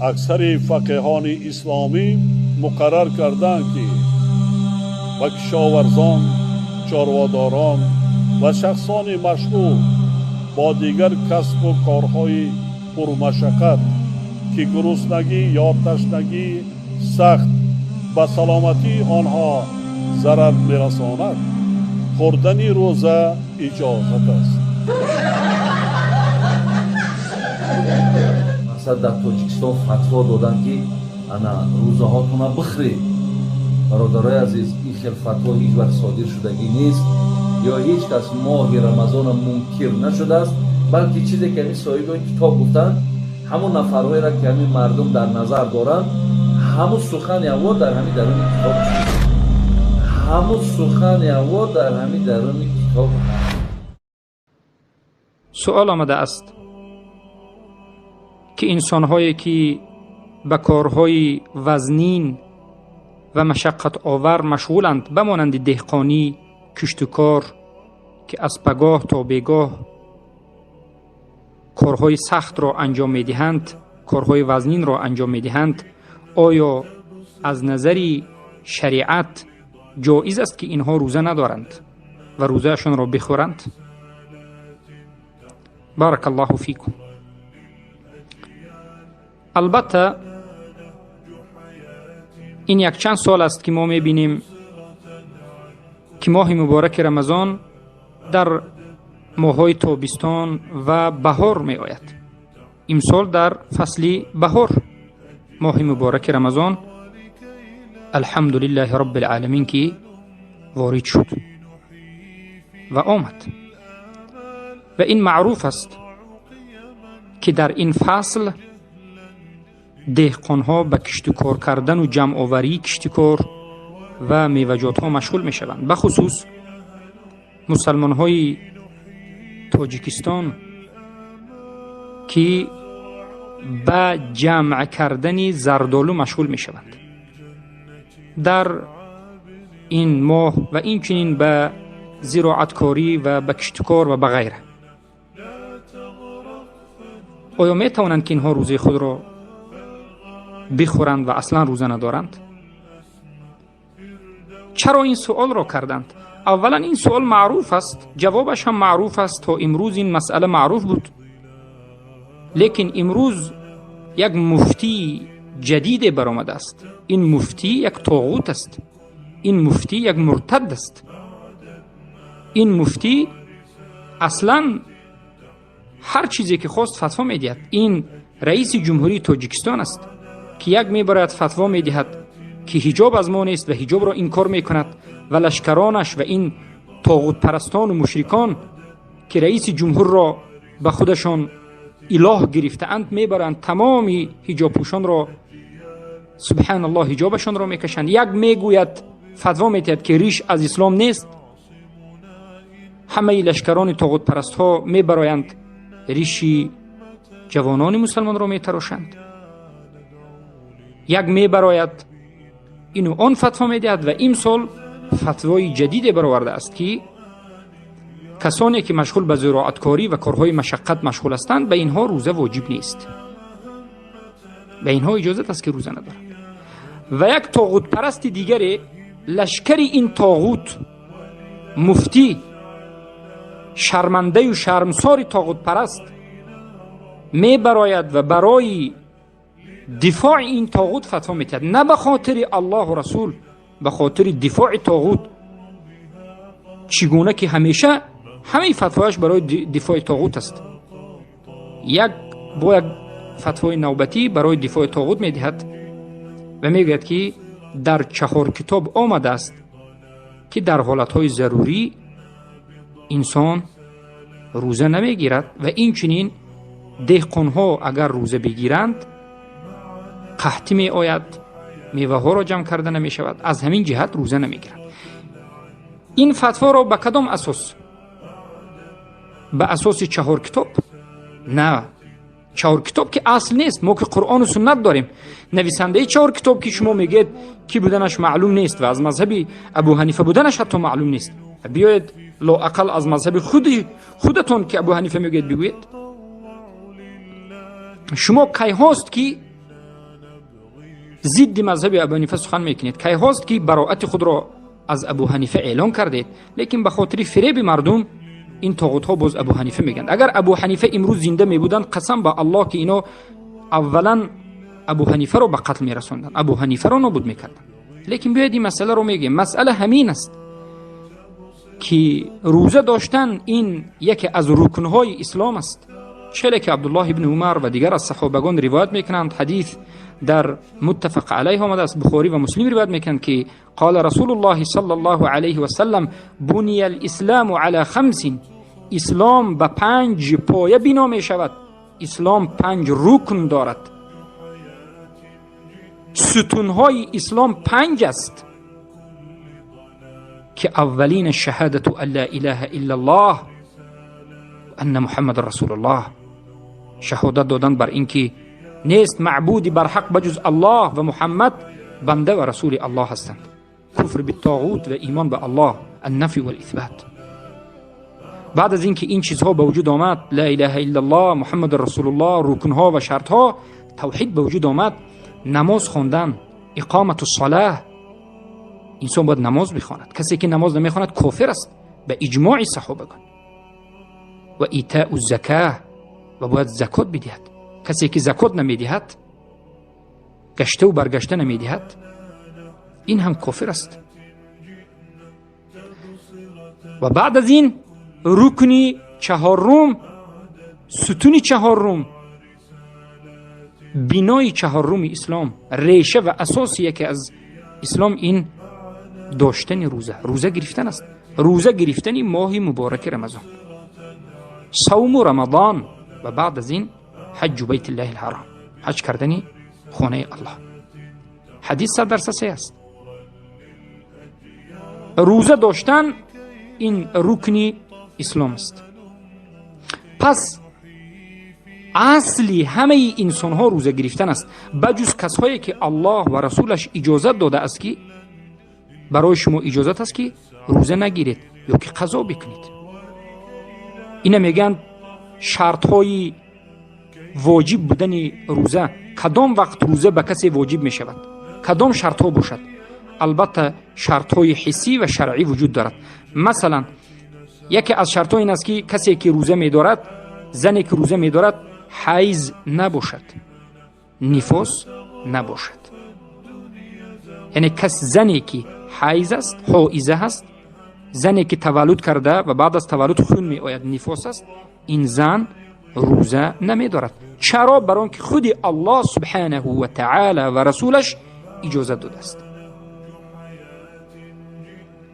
Аксари фақеҳони исломӣ муқаррар карданд, ки ба кишоварзон, чорводорон ва шахсони машғул бо дигар касбу корҳои пурмашаққат, ки гуруснагӣ ё ташнагии сахт ба саломатии онҳо зарар мерасонад, хӯрдани рӯза иҷозат аст. Мақсад, дар Тоҷикистон фатво доданд, ки ана рӯзаҳотона бихӯред. Бародарои азиз, ин хел фатво ҳеҷ вақт содир шудагӣ нест ё ҳеҷ кас моҳи Рамазона мункир нашудааст, балки чизе ки ҳамин соҳибои китоб гуфтанд, ҳамон нафарҳоеро, ки ҳамин мардум дар назар доранд, ҳамун сухани аво дар ҳамин даруни китоб, ҳамун сухани аво дар ҳамин даруни китоб. Суол омадааст, ки инсонҳое, ки ба корҳои вазнин ва машаққатовар машғуланд, ба монанди деҳқонӣ, киштукор, ки аз пагоҳ то бегоҳ корҳои сахтро анҷом медиҳанд, корҳои вазнинро анҷом медиҳанд, оё аз назари шариат ҷоиз аст, ки инҳо рӯза надоранд ва рӯзаашонро бихӯранд? Барака Аллоҳу фикум. Албатта, ин якчанд сол аст, ки мо мебинем, ки моҳи мубораки Рамазон дар моҳҳои тобистон ва баҳор меояд. Имсол дар фасли баҳор моҳи мубораки Рамазон, алҳамду лиллаҳи робби лъоламин, ки ворид шуд ва омад. Ва ин маъруф аст, ки дар ин фасл деҳқонҳо ба киштукор кардану ҷамъоварии киштикор ва меваҷотҳо машғул мешаванд. Бахусус мусалмонҳои Тоҷикистон, ки ба ҷамъ кардани зардолу машғул мешаванд дар ин моҳ ва инчунин ба зироаткорӣ ва ба киштукор ва ба ғайра. Оё метавонанд, ки инҳо рӯзаи худро бихӯранд ва аслан рӯза надоранд? Чаро ин суолро карданд? Аввалан, ин суол маъруф аст, ҷавобаш ҳам маъруф аст. То имрӯз ин масъала маъруф буд, лекин имрӯз як муфтии ҷадиде баромадааст. Ин муфтӣ як тоғут аст, ин муфтӣ як муртад аст. Ин муфтӣ аслан ҳар чизе ки хост, фатво медиҳад. Ин раиси Ҷумҳурии Тоҷикистон аст, ки як мебарояд, фатво медиҳад, ки ҳиҷоб аз мо нест ва ҳиҷобро инкор мекунад. Ва лашкаронаш ва ин тоғутпарастону мушрикон, ки раиси ҷумҳурро ба худашон илоҳ гирифтаанд, мебаранд, тамоми ҳиҷобпӯшонро, субҳаналлоҳ, ҳиҷобашонро мекашанд. Як мегӯяд, фатво медиҳад, ки риш аз ислом нест. Ҳамаи лашкарони тоғутпарастҳо мебароянд, риши ҷавонони мусалмонро метарошанд. Як мебарояд, ину он фатво медиҳад ва имсол фатвои ҷадиде баровардааст, ки касоне, ки машғул ба зироаткорӣ ва корҳои машаққат машғул ҳастанд, ба инҳо рӯза воҷиб нест, ба инҳо иҷозат аст, ки рӯза надоранд. Ва як тоғутпарасти дигаре, лашкари ин тоғут, муфтӣ шармандаю шармсори тоғутпараст мебарояд ва барои дифои ин тоғут фатво медиҳад. На ба хотири Аллоҳу Расул, ба хотири дифои тоғут. Чӣ гуна ки ҳамеша ҳамаи фатвояш барои дифои тоғут аст, як бо як фатвои навбатӣ барои дифои тоғут медиҳад ва мегӯяд, ки дар чаҳор китоб омадааст, ки дар ҳолатҳои зарурӣ инсон рӯза намегирад ва инчунин деҳқонҳо агар рӯза бигиранд, қаҳтӣ меояд, меваҳоро ҷамъ карда намешавад, аз ҳамин ҷиҳат рӯза намегиранд. Ин фатворо ба кадом асос? Ба асоси чаҳор китоб? На, чаҳор китоб ки асл нест. Мо ки Қуръону суннат дорем. Нависандаи чаҳор китоб, ки шумо мегӯед, ки буданаш маълум нест ва аз мазҳаби Абу Ҳанифа буданаш ҳатто маълум нест. Биёед, лоақал аз мазҳаби худи худатон, ки Абу Ҳанифа мегӯед, бигӯед. Шумо кайҳост, ки Зидди мазҳаби Абу Ҳанифа сухан мекунед? Кайҳост ки бароати худро аз Абу Ҳанифа эълон кардед, лекин ба хотири фиреби мардум ин тоғутҳо боз Абу Ҳанифа мегӯянд. Агар Абу Ҳанифа имрӯз зинда мебуданд, қасам ба Аллоҳ, ки ино аввалан Абу Ҳанифаро ба қатл мерасонданд, Абу Ҳанифаро нобуд мекарданд. Лекин биёед, ин масъаларо мегӯем. Масъала ҳамин аст, ки рӯза доштан ин яке аз рукнҳои ислом аст. Челе ки Абдуллоҳ ибни Умар ва дигар аз саҳобагон ривоят мекунанд, ҳадис дар муттафақ алайҳ омадааст, Бухорӣ ва Муслим ривоят мекунанд, ки قال رسول الله صلى الله عليه وسلم: بني الإسلام على خمس. Ислом ба панҷ поя бино мешавад. Ислом панҷ рукн дорад, сутунҳои ислом панҷ аст, ки аввалин شهادة أن لا إله إلا الله أن محمد رسول الله. Шаҳодат додан бар ин ки нест маъбуди барҳақ ба ҷуз Аллоҳ ва Муҳаммад банда ва расули Аллоҳ ҳастанд. Куфр биттоғут ва имон ба Аллоҳ, النفي والإثبات. Баъд аз ин ки ин чизҳо ба вуҷуд омад, لا إله إلا الله، محمد رسول الله, рукнҳо ва шартҳо, тавҳид ба вуҷуд омад, намоз хондан, إقامة الصلاة. Инсон бояд намоз бихонад. Касе ки намоз намехонад, кофир аст ба иҷмои саҳобагон. Ва إيتاء الزكاة, ва бояд закот бидиҳад. Касе ки закот намедиҳад, гаштаву баргашта намедиҳад, ин ҳам кофир аст. Ва баъд аз ин рукни чаҳорум, сутуни чаҳорум, бинои чаҳоруми ислом, реша ва асоси яке аз ислом ин доштани рӯза, рӯза гирифтан аст, рӯза гирифтани моҳи мубораки Рамазон, صوم رمضان. Ва баъд аз ин حج بيت الله الحرام, ҳаҷ кардани хонаи Аллоҳ. Ҳадис 100% саҳеҳ аст. Рӯза доштан ин рукни ислом аст. Пас асли ҳамаи инсонҳо рӯза гирифтан аст, ба ҷуз касҳое ки Аллоҳ ва расулаш иҷозат додааст, ки барои шумо иҷозат аст, ки рӯза нагиред ё ки қазо бикунед. Ина мегӯянд шартҳои воҷиб будани рӯза. Кадом вақт рӯза ба касе воҷиб мешавад, кадом шартҳо бошад? Албатта, шартҳои ҳиссӣ ва шаръӣ вуҷуд дорад. Масалан, яке аз шартҳо ин аст, ки касе ки рӯза медорад, зане ки рӯза медорад, ҳайз набошад, нифос набошад. Яъне кас, зане ки ҳайз аст, ҳоиза ҳаст, зане ки таваллуд карда ва баъд аз таваллуд хун меояд, нифос аст, ин зан рӯза намедорад. Чаро? Бар он ки худи Аллоҳ سبحانه وتعالى ва расулаш иҷозат додааст.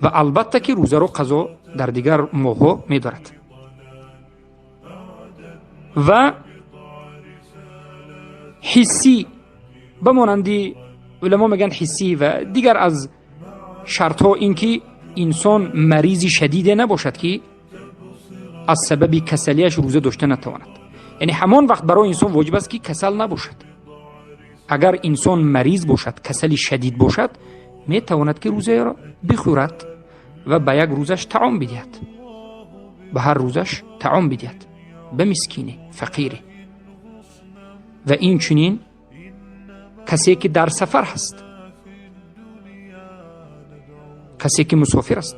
Ва албатта ки рӯзаро қазо дар дигар моҳҳо медорад. Ва ҳиссӣ, ба монанди уламо мегӯянд, ҳиссӣ ва дигар аз шартҳо ин ки инсон маризи шадиде набошад, ки аз сабаби касалиаш рӯза дошта натавонад. Яъне ҳамон вақт барои инсон воҷиб аст, ки касал набошад. Агар инсон мариз бошад, касали шадид бошад, метавонад, ки рӯзаеро бихӯрад ва ба як рӯзаш таом бидиҳад, ба ҳар рӯзаш таом бидиҳад ба мискине, фақире. Ва инчунин касе ки дар сафар ҳаст, касе ки мусофир аст.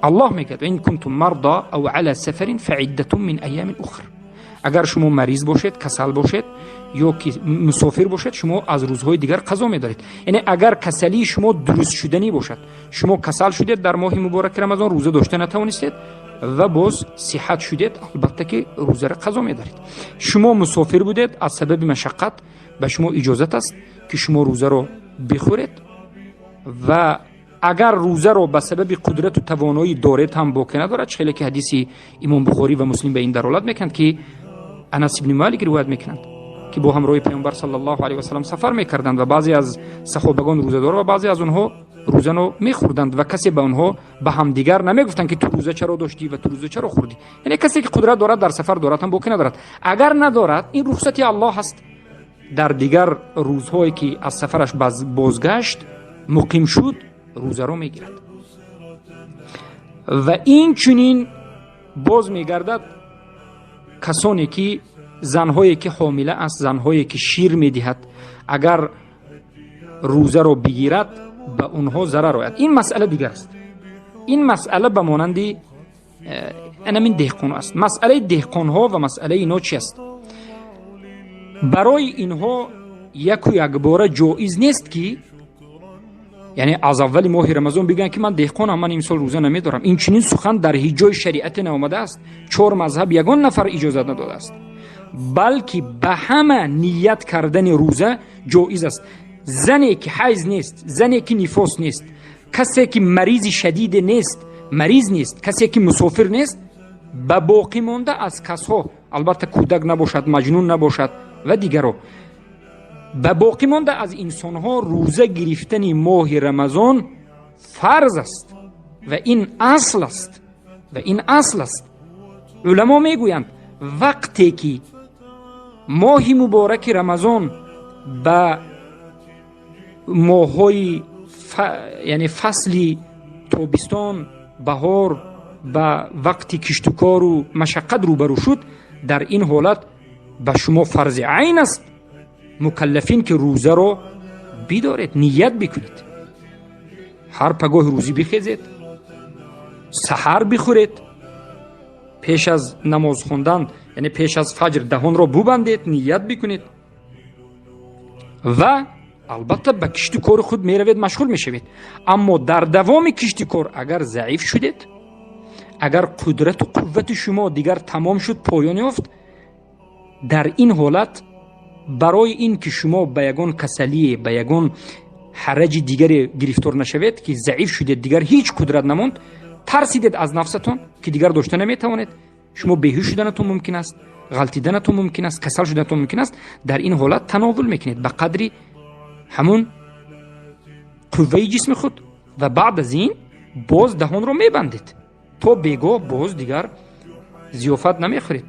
Аллоҳ мегӯяд: إن كنتم مرضى أو على سفر فعدة من أيام أخر. Агар шумо мариз бошед, касал бошед ё ки мусофир бошед, шумо аз рӯзҳои дигар қазо медоред. Яъне агар касалии шумо дуруст шуданӣ бошад, шумо касал шудед дар моҳи мубораки Рамазон, рӯза дошта натавонистед ва боз сиҳат шудед, албатта ки рӯзаро қазо медоред. Шумо мусофир будед, аз сабаби машаққат ба шумо иҷозат аст, ки шумо рӯзаро бихӯред. Ва агар рӯзаро ба сабаби қудрату тавоноӣ доред ҳам, боке надорад. Хеле ки ҳадиси имом Бухорӣ ва Муслим ба ин далолат мекунанд, ки Анас ибни Малик ривоят мекунанд, ки бо ҳамроҳи Паёмбар صلى الله عليه وسلم сафар мекарданд ва баъзе аз саҳобагон рӯзадор ва баъзе аз онҳо рӯзано мехӯрданд ва касе ба онҳо, ба ҳамдигар намегуфтанд, ки ту рӯза чаро доштӣ ва ту рӯза чаро хӯрдӣ. Яъне касе ки қудрат дорад, дар сафар дорад ҳам, боке надорад. Агар надорад, ин рухсати Аллоҳ ҳаст. Дар дигар рӯзҳое ки аз сафараш бозгашт, муқим шуд, рӯзаро мегирад. Ва инчунин боз мегардад касоне ки Занҳое ки ҳомила аст, занҳое ки шир медиҳад, агар рӯзаро бигирад, ба онҳо зарар ояд. Ин масъала дигар аст. Ин масъала ба монанди анамин деҳқон аст. Масъалаи деҳқонҳо ва масъалаи ино чи аст? Барои инҳо яку якбора ҷоиз нест, ки яъне аз аввали моҳи Рамазон бигӯянд, ки ман деҳқонам, ман имсол рӯза намедорам. Инчунин сухан дар ҳеҷ ҷои шариате наомадааст. Чор мазҳаб ягон нафар иҷозат надодааст, балки ба ҳама ният кардани рӯза ҷоиз аст. Зане ки ҳайз нест, зане ки нифос нест, касе ки маризи шадиде нест, мариз нест, касе ки мусофир нест, ба боқӣ монда аз касҳо, албатта кӯдак набошад, маҷнун набошад ва дигаро, ба боқӣ монда аз инсонҳо рӯза гирифтани моҳи Рамазон фарз аст ва ин асл аст, ва ин асл аст. Уламо мегӯянд, вақте ки моҳи мубораки Рамазон ба моҳҳои, яъне фасли тобистон, баҳор, ба вақти киштукору машаққат рӯбарӯ шуд, дар ин ҳолат ба шумо фарзи айн аст, мукаллафин, ки рӯзаро бидоред, ният бикунед, ҳар пагоҳи рӯзӣ бихезед, саҳар бихӯред, пеш аз намоз хондан, яъне пеш аз фаҷр даҳонро бубандед, ният бикунед ва албатта ба кишту кори худ меравед, машғул мешавед. Аммо дар давоми кишти кор агар заиф шудед, агар қудрату қуввати шумо дигар тамом шуд, поён ёфт, дар ин ҳолат барои ин ки шумо ба ягон касалие, ба ягон ҳараҷи дигаре гирифтор нашавед, ки заиф шудед, дигар ҳеҷ қудрат намонд, тарсидед аз нафсатон, ки дигар дошта наметавонед, шумо беҳуш шуданатон мумкин аст, ғалтиданатон мумкин аст, касал шуданатон мумкин аст, дар ин ҳолат тановул мекунед ба қадри ҳамун қувваи ҷисми худ ва баъд аз ин боз даҳонро мебандед то бегоҳ. Боз дигар зиёфат намехӯред,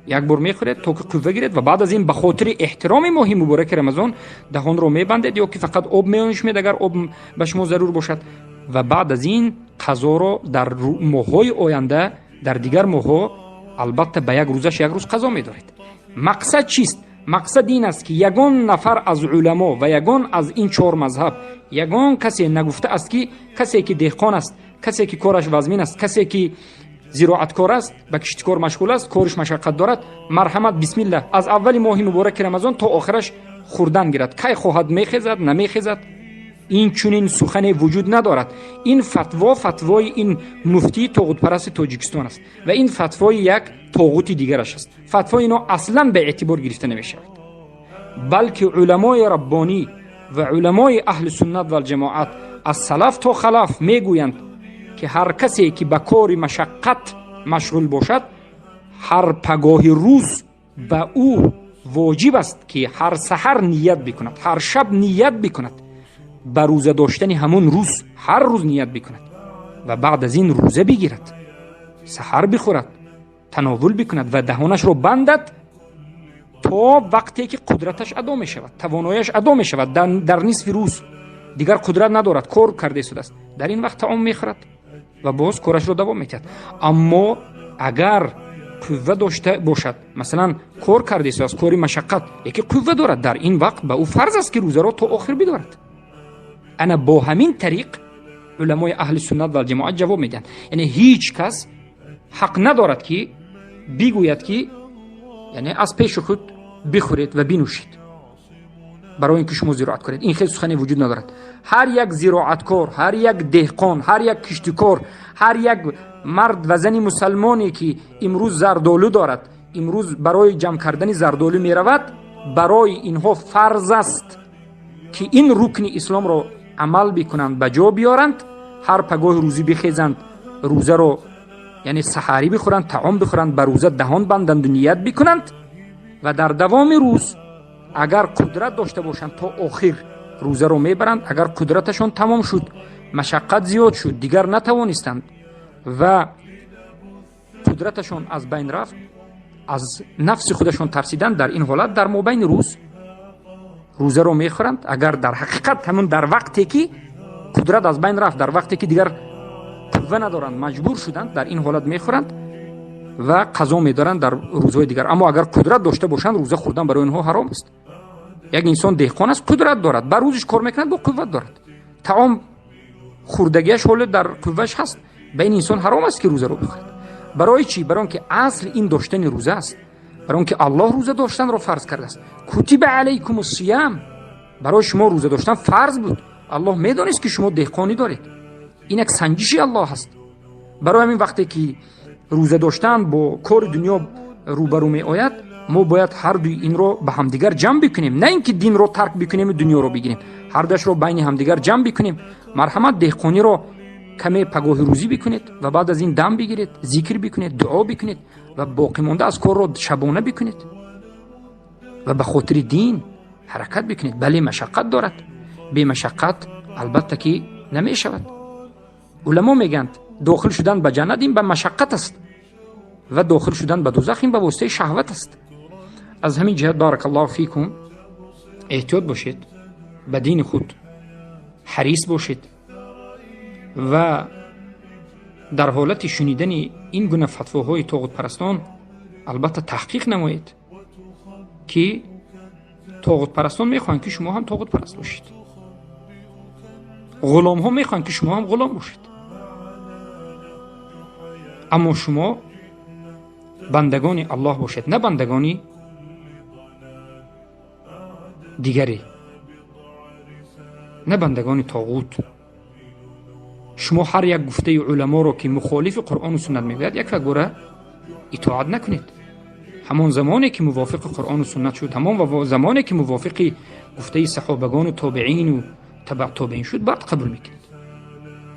як бор мехӯред, то ки қувва гиред, ва баъд аз ин ба хотири эҳтироми моҳи мубораки Рамазон даҳонро мебандед ё ки фақат об менӯшмед, агар об ба шумо зарур бошад, ва баъд аз ин қазоро дар моҳҳои оянда, дар дигар моҳҳо, албатта ба як рӯзаш як рӯз қазо медоред. Мақсад чист? Мақсад ин аст, ки ягон нафар аз уламо ва ягон аз ин чор мазҳаб ягон касе нагуфта аст, ки касе ки деҳқон аст, касе ки кораш вазмин аст, касе ки зироаткор аст, ба киштикор машғул аст, кориш машаққат дорад, марҳамат, бисмиллаҳ, аз аввали моҳи мубораки Рамазон то охираш хӯрдан гирад, кай хоҳад мехезад, намехезад. Ин чунин сухане вуҷуд надорад. Ин фатво фатвои ин муфтии тоғутпарасти Тоҷикистон аст ва ин фатвои як тоғути дигараш аст. Фатвои ино аслан ба эътибор гирифта намешавад, балки уламои раббонӣ ва уламои аҳли суннат валҷамоат аз салаф то халаф мегӯянд, ки ҳар касе ки ба кори машаққат машғул бошад, ҳар пагоҳи рӯз ба ӯ воҷиб аст, ки ҳар саҳар ният бикунад, ҳар шаб ният бикунад ба рӯза доштани ҳамон рӯз, ҳар рӯз ният бикунад ва баъд аз ин рӯза бигирад, саҳар бихӯрад, тановул бикунад ва даҳонашро бандад то вақте ки қудраташ адо мешавад, тавонояш адо мешавад. Дар нисфи рӯз дигар қудрат надорад, кор карда истодааст, дар ин вақт таом мехӯрад ва боз корашро давом медиҳад. Аммо агар қувва дошта бошад, масалан, кор карда истодааст, кори машаққат, яке қувва дорад, дар ин вақт ба ӯ фарз аст, ки рӯзаро то охир бидорад. Ана бо ҳамин тариқ уламои аҳли суннат валҷамоат ҷавоб медиҳанд. Яъне ҳеҷ кас ҳақ надорад, ки бигӯяд, ки яъне аз пеши худ бихӯред ва бинӯшед барои ин ки шумо зироат кунед. Ин хел сухане вуҷуд надорад. Ҳар як зироаткор, ҳар як деҳқон, ҳар як киштикор, ҳар як мард ва зани мусалмоне ки имрӯз зардолу дорад, имрӯз барои ҷамъ кардани зардолу меравад, барои инҳо фарз аст, ки ин рукни исломро амал бикунанд, ба ҷо биёранд, ҳар пагоҳи рӯзӣ бихезанд, рӯзаро, яъне саҳарӣ бихӯранд, таом бихӯранд, ба рӯза даҳон банданду ният бикунанд ва дар давоми рӯз агар қудрат дошта бошанд, то охир рӯзаро мебаранд. Агар қудраташон тамом шуд, машаққат зиёд шуд, дигар натавонистанд ва қудраташон аз байн рафт, аз нафси худашон тарсиданд, дар ин ҳолат дар мобайни рӯз рӯзаро мехӯранд. Агар дар ҳақиқат ҳамун дар вақте ки қудрат аз байн рафт, дар вақте ки дигар қувва надоранд, маҷбур шуданд, дар ин ҳолат мехӯранд. ва қазо медоранд дар рӯзҳои дигар. Аммо агар қудрат дошта бошанд, рӯза хӯрдан барои онҳо ҳаром аст. Як инсон деҳқон аст, қудрат дорад, ба рӯзиш кор мекунад, бо қувват дорад, таом хӯрдагиаш ҳоло дар қувваш ҳаст, ба ин инсон ҳаром аст ки рӯзаро бихӯрад. Барои чӣ? Барои он ки асл ин доштани рӯза аст, барои он ки Аллоҳ рӯза доштанро фарз кардааст. Кутиба алайкум ссиям, барои шумо рӯза доштан фарз буд. Аллоҳ медонист ки шумо деҳқонӣ доред. Ин як санҷиши Аллоҳ аст. Барои ҳамин вақте ки рӯза доштан бо кори дунё рӯбарӯ меояд, мо бояд ҳардуи инро ба ҳамдигар ҷамъ бикунем, на ин ки динро тарк бикунему дунёро бигирем, ҳардуяшро байни ҳамдигар ҷамъ бикунем. Марҳамат, деҳқониро каме пагоҳи рӯзӣ бикунед ва баъд аз ин дам бигиред, зикр бикунед, дуо бикунед ва боқӣ монда аз корро шабона бикунед ва ба хотири дин ҳаракат бикунед. Бале, машаққат дорад, бемашаққат албатта ки намешавад. Уламо мегӯянд, дохил шудан ба ҷаннат ин ба машаққат аст ва дохил шудан ба дузах ин ба воситаи шаҳват аст. Аз ҳамин ҷиҳат, баракаллоҳу фикум, эҳтиёт бошед, ба дини худ ҳарис бошед ва дар ҳолати шунидани ин гуна фатвоҳои тоғутпарастон албатта таҳқиқ намоед, ки тоғутпарастон мехоҳанд, ки шумо ҳам тоғутпараст бошед, ғуломҳо мехоҳанд, ки шумо ҳам ғулом бошед, аммо шумо бандагони Аллоҳ бошед, на бандагони дигаре, на бандагони тоғут. Шумо ҳар як гуфтаи уламоро, ки мухолифи Қуръону суннат мегӯяд, як бора итоат накунед. Ҳамон замоне ки мувофиқи Қуръону суннат шуд, ҳамон замоне ки мувофиқи гуфтаи саҳобагону тобеину табаъ тобеин шуд, баъд қабул мекунед.